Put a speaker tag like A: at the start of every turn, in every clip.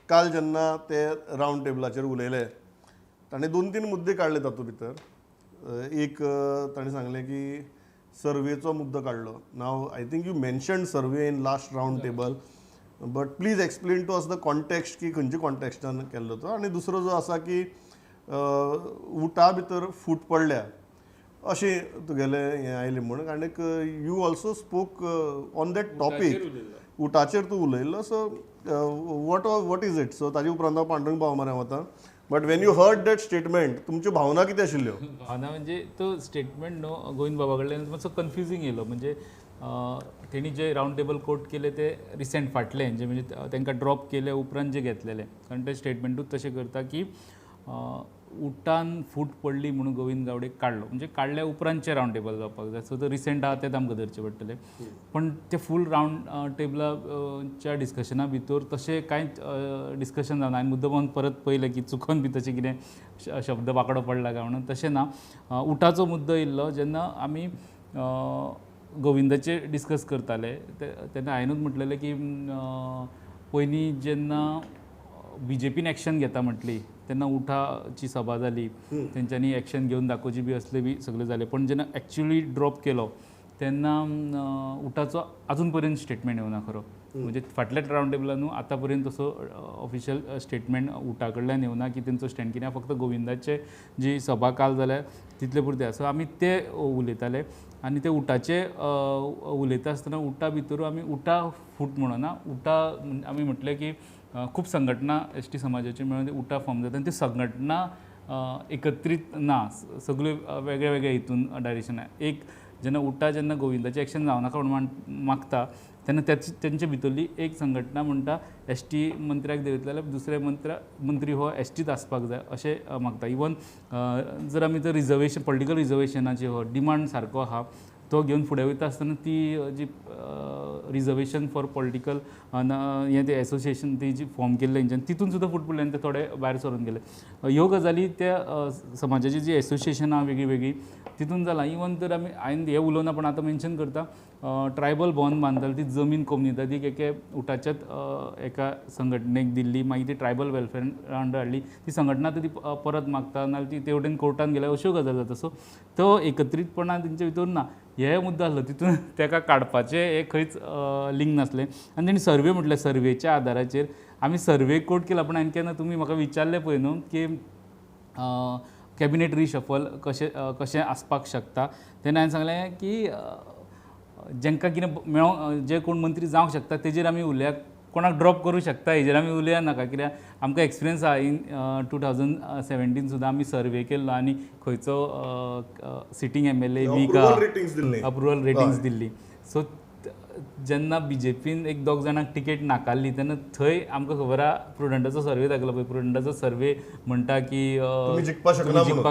A: काल जेन्ना ते रावंड टेबलाचेर उलयले, ताणें दोन तीन मुद्दे काडले. तातूंत भितर एक ताणें सांगलें की सर्वेचो मुद्दो काडलो. Now I think you mention survey in last round table, but please explain to us the context की खंयच्या कॉन्टेक्स्टान केल्लो तो. आनी दुसरो जो आसा की उटा भितर फूट पडल्या अशें तुगेलें हें आयलें म्हूण, आनीक you also spoke on that topic, उटाचेर तूं उलयल्लो. So what is it? So ताजे उपरांत हांव पांडुरंग बाबा म्हऱ्यान वता, but when you heard that statement, तुमच्यो भावना कितें आशिल्ल्यो?
B: भावना म्हणजे तो स्टेटमेंट न्हू गोविंद बाबा कडल्यान मातसो कन्फ्युजींग येयलो. म्हणजे तेणी जे रावंड टेबल कोट केले ते रिसेंट फाटले जे, म्हणजे तांकां ड्रॉप केले उपरांत जे घेतलेले, कारण ते स्टेटमेंटूच तशें करता की उटान फूट पडली म्हणून गोविंद गावडेक काडलो, म्हणजे काडल्या उपरांतचे रावंड टेबल जावपाक जाय. सो तो रिसेंट आहा तें आमकां धरचें पडटलें, पण ते फूल रावंड टेबलाच्या डिस्कशना भितर तशें कांयच डिस्कशन जावना. हांवें मुद्दम परत पळयलें की चुकोन बी तशें कितें शब्द वांकडो पडला काय म्हणून, तशें ना. उटाचो मुद्दो येयल्लो जेन्ना आमी गोविंदाचे डिस्कस करताले, तेन्ना हांवेनूच म्हटलेलें की पयलीं जेन्ना बीजेपीन एक्शन घेता म्हटली तेन्ना उठाची सभा जाली, तेंच्यांनी एक्शन घेवन दाखोवची बी असले बी सगळें जालें. पण जेन्ना एक्च्युअली ड्रॉप केलो तेन्ना उठाचो आजून पर्यंत स्टेटमेंट येवना खरो. म्हणजे फाटल्या रावंड टेबलान न्हू आतां पर्यंत तसो ऑफिशियल स्टेटमेंट उटा कडल्यान येवना की तेंचो स्टँड कितें. फक्त गोविंदाचे जी सभा काल जाल्या तितले पुरते. सो आमी ते उलयताले आनी ते उटाचे उलयता आसतना उटा भितर आमी उटा फूट म्हणना, उटा आमी म्हटलें की खूब संघटना एस टी समाजाची मेळून उटा फॉर्म जाता आनी त्यो संघटना एकत्रीत ना, सगळ्यो वेगळे वेगळे हितून डायरेक्शन. एक जेन्ना उटा जेन्ना गोविंदाचें एक्शन जावनाका म्हणून मागता तेन्ना तेंचे भितरली एक संघटना म्हणटा एस टी मंत्र्याक देंवयतले जाल्यार दुसरे मंत्री हो एस टीच आसपाक जाय अशें मागता. इवन जर आमी तर रिजर्वेशन, पॉलिटिकल रिजर्वेशनाचे हो डिमांड सारको आहा तो घेवन फुडें वयता आसतना ती जी रिजर्वेशन फॉर पॉलिटिकल हें तें एसोसिएशन ती जी फॉर्म केल्लें तेंच्यान तितून सुद्दां फूट पडलें आनी ते थोडे भायर सरून गेले. ह्यो गजाली त्या समाजाची जी एसोसिएशनां आहा वेगळीं वेगळीं तितून जालां. इवन तर आमी हांवें हें उलोवना पण आतां मेन्शन करता, ट्रायबल बॉन्ड बांदताले ती जमीन कोमुनिदादीक एके उटाच्याच एका संघटनेक दिल्ली, मागीर ती ट्रायबल वेलफेअर अंडर हाडली, ती संघटना आतां ती परत मागता नाजाल्यार ती ते वटेन कोर्टान गेल्या, अश्यो गजाली जाता. सो तो एकत्रीतपणा तेंचे भितर ना, हे मुद्दो आसलो तितून तेका काडपाचें हें खंयच लिंक नासलें. आनी तेणी सर्वे म्हटलें, सर्वेच्या आदाराचेर आमी सर्वे कोट केला, पूण हांवें केन्ना तुमी म्हाका विचारलें पळय न्हू की कॅबिनेट रिशफल कशें कशें आसपाक शकता, तेन्ना हांवें सांगलें की जेंकां कितें मेळोंक जे कोण मंत्री जावंक शकता तेजेर आमी उलया, कोणाक ड्रॉप करूं शकता हेजेर आमी उलया नाका, कित्याक आमकां एक्सपिरियन्स आहा. इन 2017 सुद्दां आमी सर्वे केल्लो आनी खंयचो sitting MLA weak approval ratings दिल्ली. सो जेन्ना बीजेपीन एक दोग जाणांक टिकेट नाकारली तेन्ना थंय आमकां खबर आहा प्रुडंटाचो सर्वे दाखयलो पळय, प्रुडंटाचो सर्वे म्हणटा की जिखपाक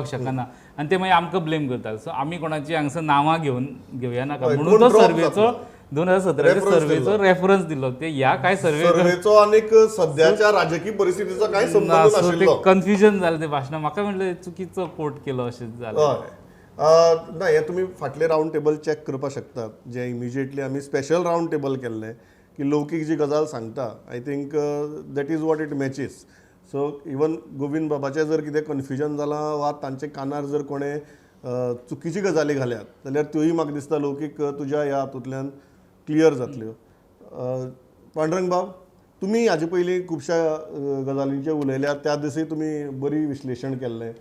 B: शकना आनी ते मागीर आमकां ब्लेम करतात. सो आमी कोणाची हांगसर नांवां घेवन घेवया नाका म्हणून तो सर्वेचो 2017 सर्वेचो रेफरन्स दिलो. ते ह्या काय
A: सर्वेचो आनीक सद्याच्या राजकीय परिस्थितीचो काय संबंध नाशिल्लो,
B: कन्फ्युजन जालें ते भाशणां. म्हाका म्हणलें चुकीचो कोट केलो अशें जालें.
A: ना, हें तुमी फाटले रावंड टेबल चॅक करपाक शकतात, जे इमिजिएटली आमी स्पेशल रावंड टेबल केल्लें की लौकीक जी गजाल सांगता, I think that is what it matches. So even Govind बाबाचें जर कितें कन्फ्युजन जालां वा तांचे कानार जर कोणें चुकीची गजाली घाल्यात जाल्यार त्योय म्हाका दिसता लौकीक तुज्या ह्या हातूंतल्यान क्लियर जातल्यो. पांडुरंग बाब, तुमी हाजे पयलीं खुबश्या गजालींचेर उलयल्यात, त्या दिसूय तुमी बरी विश्लेशण केल्लें.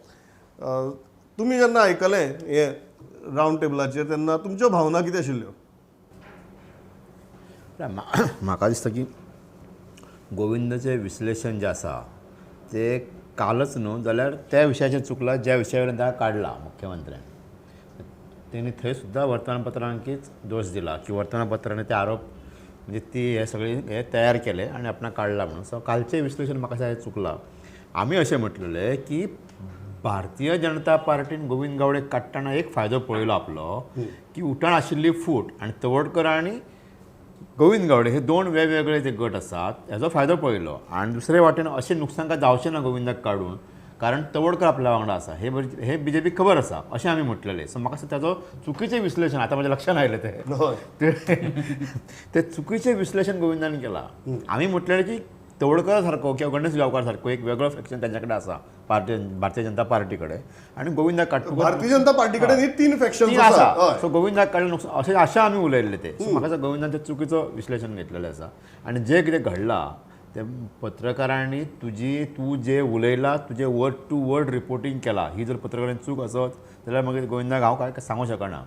A: तुमी जेन्ना आयकलें हें रावंड टेबलाचेर तेन्ना तुमच्यो भावना कितें आशिल्ल्यो?
C: म्हाका दिसता की गोविंदाचें विश्लेशण जें आसा तें कालच न्हू जाल्यार त्या विशयाचेर चुकलां ज्या विशया वयल्यान ताका काडला मुख्यमंत्र्यान. तेणी थंय सुद्दां वर्तमानपत्रांकीच दोश दिला की वर्तमानपत्रांनी ते आरोप म्हणजे ती हे सगळे हे तयार केले आनी आपणाक काडला म्हणून. सो कालचें विश्लेशण म्हाका दिसता चुकलां. आमी अशें म्हटलेलें की भारतीय जनता पार्टीन गोविंद गावडे काडटना एक फायदो पळयलो आपलो की उठान आशिल्ली फूट आनी तवडकर आनी गोविंद गावडे हे दोन वेगवेगळे जे गट आसात हेजो फायदो पळयलो. आनी दुसरे वाटेन अशें नुकसान काय जावचें ना गोविंदाक काडून, कारण तवडकर आपल्या वांगडा आसा हे हे बीजेपीक खबर आसा अशें आमी म्हटलेलें. सो म्हाका दिसता ताजो चुकीचें विश्लेशण आतां म्हज्या लक्षान आयलें तें ते चुकीचें विश्लेशण गोविंदान केलां. आमी म्हटलेलें की तवडकर सारको किंवा गणेश गांवकार सारको एक वेगळो फॅक्शन तांच्या कडेन आसा, पार्टी भारतीय जनता पार्टी कडेन आनी गोविंदा काट्टूकर
A: भारतीय जनता पार्टी कडेन ही तीन फॅक्शन
C: आसा. सो गोविंदाक काडलें नुकसान अशें आशा आमी उलयल्ले ते. सो म्हाका दिसता गोविंदान तें चुकीचो विश्लेशण घेतलेलें आसा आनी जें कितें घडलां ते पत्रकारांनी तुजी तूं जें उलयला तुजें वर्ड टू वर्ड रिपोर्टींग केलां, ही जर पत्रकारांनी चूक आसत जाल्यार मागीर गोविंदाक हांव कांय सांगूंक शकना.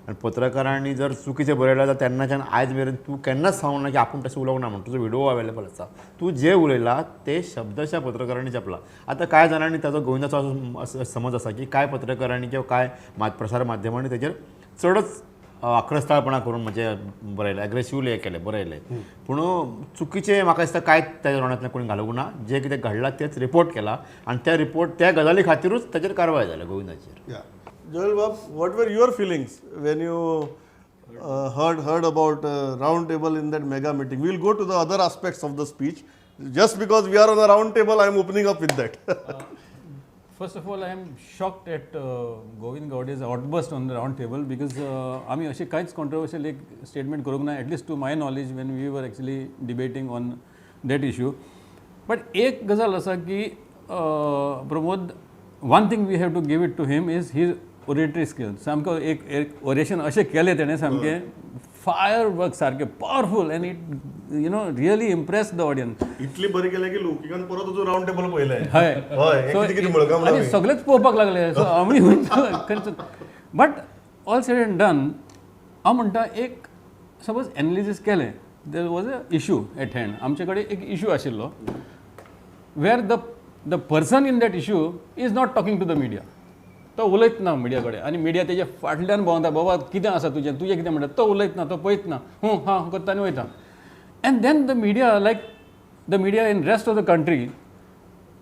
C: आनी पत्रकारांनी जर चुकीचें बरयलां जाल्यार तेन्नाच्यान आयज मेरेन तूं केन्नाच सांगूंक ना की आपूण तशें उलोवंक ना म्हण, तुजो व्हिडिओ अवेलेबल आसा, तूं जें उलयला तें शब्दशा पत्रकारांनी छापलां. आतां कांय जाणांनी ताजो गोविंदाचो असो समज आसा की कांय पत्रकारांनी किंवा कांय प्रसार माध्यमांनी तेजेर चडच आक्रस्ताळपणा करून म्हणजे बरयलें, एग्रेसिवली हें केलें बरयलें, पूण चुकीचें म्हाका दिसता कांय ताच्या तोंडांतल्यान कोणी घालूंक ना. जें कितें घडलां तेंच रिपोर्ट केलां आनी त्या रिपोर्ट त्या गजाली खातीरूच ताचेर कारवाय जाल्या गोविंदाचेर.
A: Joel Bab, what were your feelings when you heard about round table in that mega meeting? We will go to the other aspects of the speech. Just because we are on a round table, I am opening up with that.
D: First of all, I am shocked at Govind Gaude's outburst on the round table because आमी अशें कांयच controversial एक statement करूंक ना, at least to my knowledge when we were actually debating on that issue. But एक गजाल आसा की Pramod, one thing we have to give it to him is his oratory skill. सामको एक एक ओरेशन अशें केलें तेणें, सामकें फायर वर्क सारकें powerful, and it you know really impress the audience.
A: इतली बरी केलें की लौकिकान परत अजून रावंड टेबल पळयलें.
D: हय
A: हय,
D: आनी सगळेच पळोवपाक लागले. सो आमी but all said and done हांव म्हणटा एक सपोज एनालिसीस केलें, there was a issue at hand. आमचे कडेन एक इशू आशिल्लो where the person in that issue is not talking to the media. तो उलयत ना मिडिया कडेन आनी मिडिया तेज्या फाटल्यान भोंवता, बाबा कितें आसा तुजें, तुजें कितें म्हणटा, तो उलयत ना, तो पळयत ना, हूं हां करता आनी वयता. And then the media, like the media in rest of the country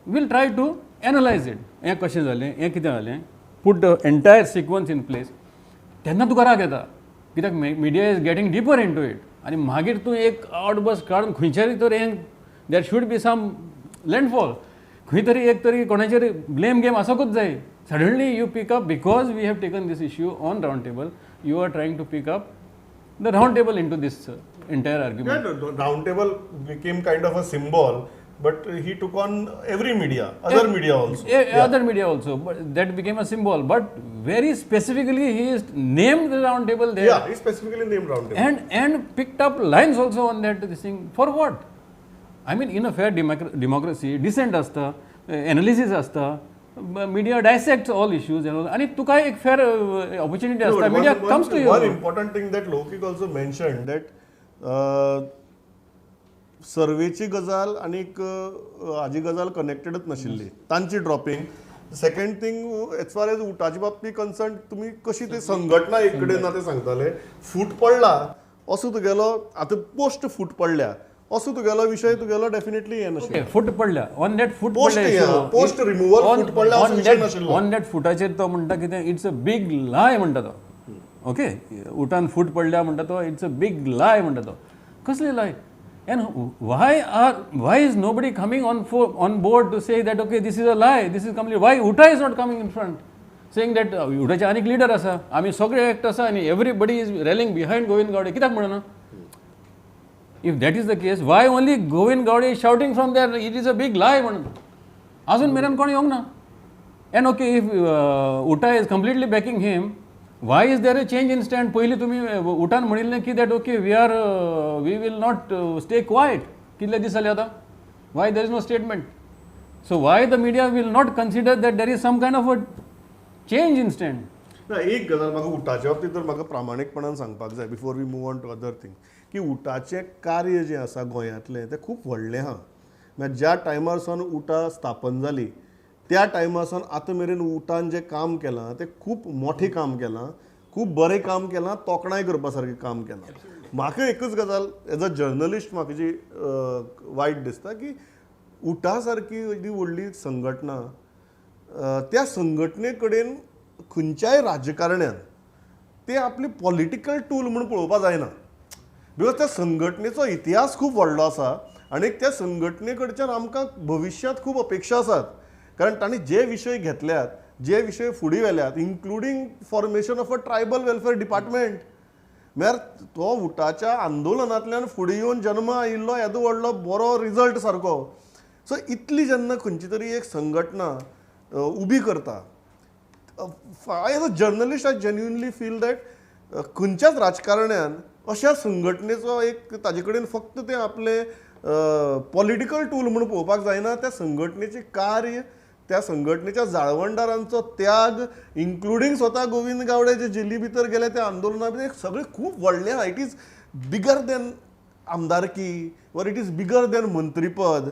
D: will try to analyse it. हें कशें जालें, हें कितें जालें, put the entire sequence in place. तेन्ना तुका राग येता कित्याक media is getting deeper into it. आनी मागीर तूं एक आवटबर्स्ट काडून खंयच्यारी तर हें there should be some landfall, खंय तरी एक तरी कोणाचेर ब्लेम गेम आसोकूच जाय. Suddenly you pick up, because we have taken this issue on round table, you are trying to pick up the round table into this entire argument.
A: Yeah, round table became kind of a symbol, but he took on every media, other media also.
D: Other media also, but that became a symbol. But very specifically he is named the round table there.
A: Yeah, he specifically named round table.
D: And picked up lines also on that this thing. For what? I mean, in a fair democracy, dissent asta, analysis asta, media dissects all issues and all. आणि तुका एक fair opportunity असता, media comes to you.
A: One important thing that Loukik also mentioned that सर्वेची गजाल आनीक हाजी गजाल कनेक्टेडच नाशिल्ली, तांची dropping. Second thing, as far as उटाची बाबतींत कन्सर्न, तुमी कशी ते संघटना एक कडेन ना ते सांगताले, फूट पडला असो तुगेलो आतां पोस्ट फूट पडल्या असो तुगेलो विशय तुगेलो डेफिनेटली हें नाशिल्लें.
D: फूट पडल्या ऑन that फूट पडल्या
A: पोस्ट रिमुव्हल फूट पडल्या असो विशय नाशिल्लो.
D: ऑन that फुटाचेर तो म्हणटा कितें, it's a big लाय म्हणटा तो. ओके, उटान फूट पडल्या म्हणटा तो, it's a big लाय म्हणटा तो. कसली लाय? And why is nobody coming on board to say that okay, this is a lie, this is complete? Why UTA is not coming in front saying that उटाचे आनीक लिडर आसा, आमी सगळे act आसा आनी everybody is rallying behind Govind Gaude, कित्याक म्हणना? If that is the case, why only Govind Gaude is shouting from there, it is a big lie म्हणून? अजून मेरेन कोण येवंक ना. And okay, if UTA is completely backing him, why is there a change in stand? पयलीं तुमी उटान म्हणिल्लें की that okay, we are we will not stay quiet. कितले दीस जाले आतां? Why there is no statement? So why the media will not consider that there is some kind of a change in stand?
A: ना, एक गजाल म्हाका उटाच्या बाबतींत तर म्हाका प्रामाणीकपणान सांगपाक जाय, before we move on to other thing, की उटाचें कार्य जें आसा गोंयांतलें तें खूब व्हडलें आहा. म्हळ्यार ज्या टायमार सावन उटा स्थापन जाली त्या टायमार सावन आतां मेरेन उटान जें काम केलां तें खूब मोठें काम केलां, खूब बरें काम केलां, तोखणाय करपा सारकें काम केलां. म्हाका एकच गजाल एज अ जर्नलिस्ट म्हाका जी वायट दिसता की उटा सारकी जी व्हडली संघटना, त्या संघटने कडेन खंयच्याय राजकारण्यान ते आपली पॉलिटिकल टूल म्हूण पळोवपा जायना, because त्या संघटनेचो इतिहास खूब व्हडलो आसा आनी त्या संघटने कडच्यान आमकां भविश्यांत खूब अपेक्षा आसात, कारण तांणी जे विशय घेतल्यात, जे विशय फुडें व्हेल्यात, including formation of a tribal welfare department. म्हळ्यार तो उटाच्या आंदोलनांतल्यान फुडें येवन जन्मा आयिल्लो येदो व्हडलो बरो रिजल्ट सारको. सो इतली जेन्ना खंयची तरी एक संघटना उबी करता, I as a journalist I genuinely feel that खंयच्याच राजकारण्यान अशा संघटनेचो एक ताजे कडेन फक्त ते आपले पॉलिटिकल टूल म्हूण पळोवपाक जायना. त्या संघटनेचें कार्य, त्या संघटनेच्या जाळवणदारांचो त्याग, इन्क्लुडींग स्वता गोविंद गावडे जे जेली भितर गेले त्या आंदोलना भितर, सगळें खूब व्हडलें आहा. It is bigger than आमदारकी or it is bigger than मंत्रीपद.